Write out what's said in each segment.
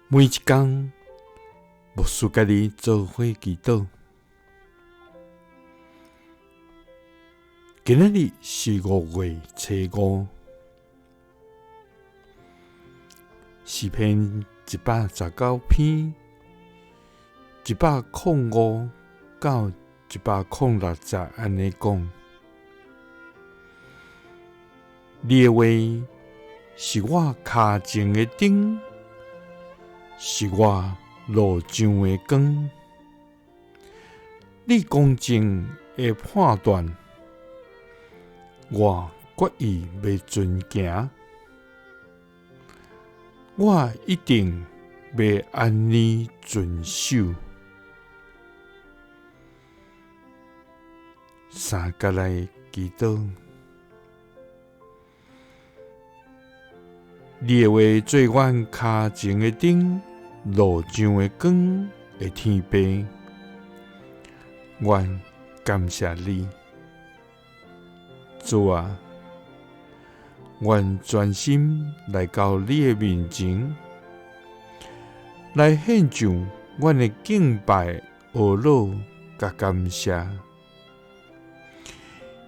每一工，牧師佮你做伙祈禱。今仔日是5月初5，詩篇119篇105到106節按呢講：你的話是我跤前的燈，是我路上的光。你公正的判斷，我決意欲遵行。我一定欲按呢遵守。三佮來祈禱。你的話做阮跤前的燈，路上的光的天父，阮感謝你，主啊，阮專心來到你的面前，來獻上阮的敬拜、呵咾佮感謝，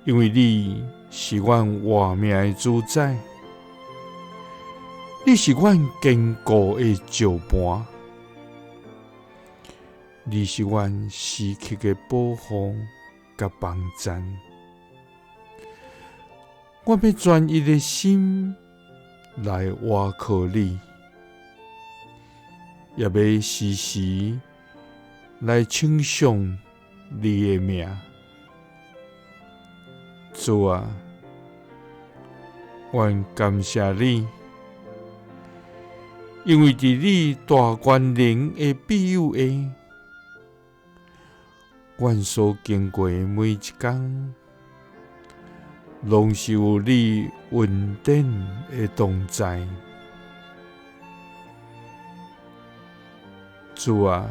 因為你是阮活命的主宰。你是阮堅固的石盤，你是阮時刻的保護佮幫贊。我欲專一的心來倚靠你，也欲時時來稱頌你的名。主啊，阮感謝你。因為佇你大權能的庇佑下，阮所經過的每一工，攏是有你恩典的同在。主啊，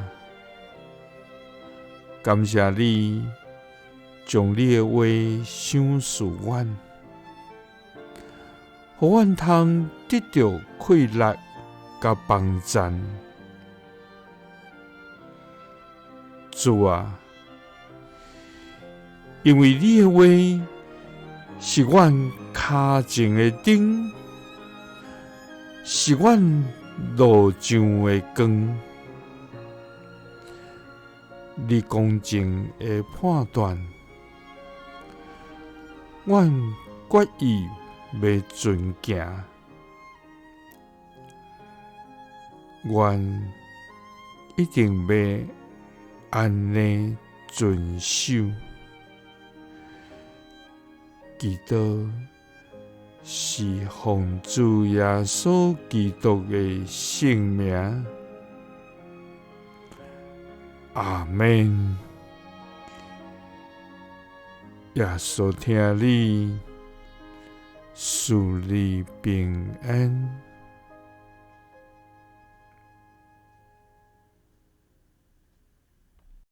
感謝你將你的話賞賜阮，予阮通得著氣力佮幫贊。主啊，因為你的話是阮跤前的燈，是阮路上的光。你公正的判斷，阮決意欲遵行。阮一定欲按呢遵守。祈禱是奉主耶穌基督的聖名。阿們。耶穌疼你，賜你平安。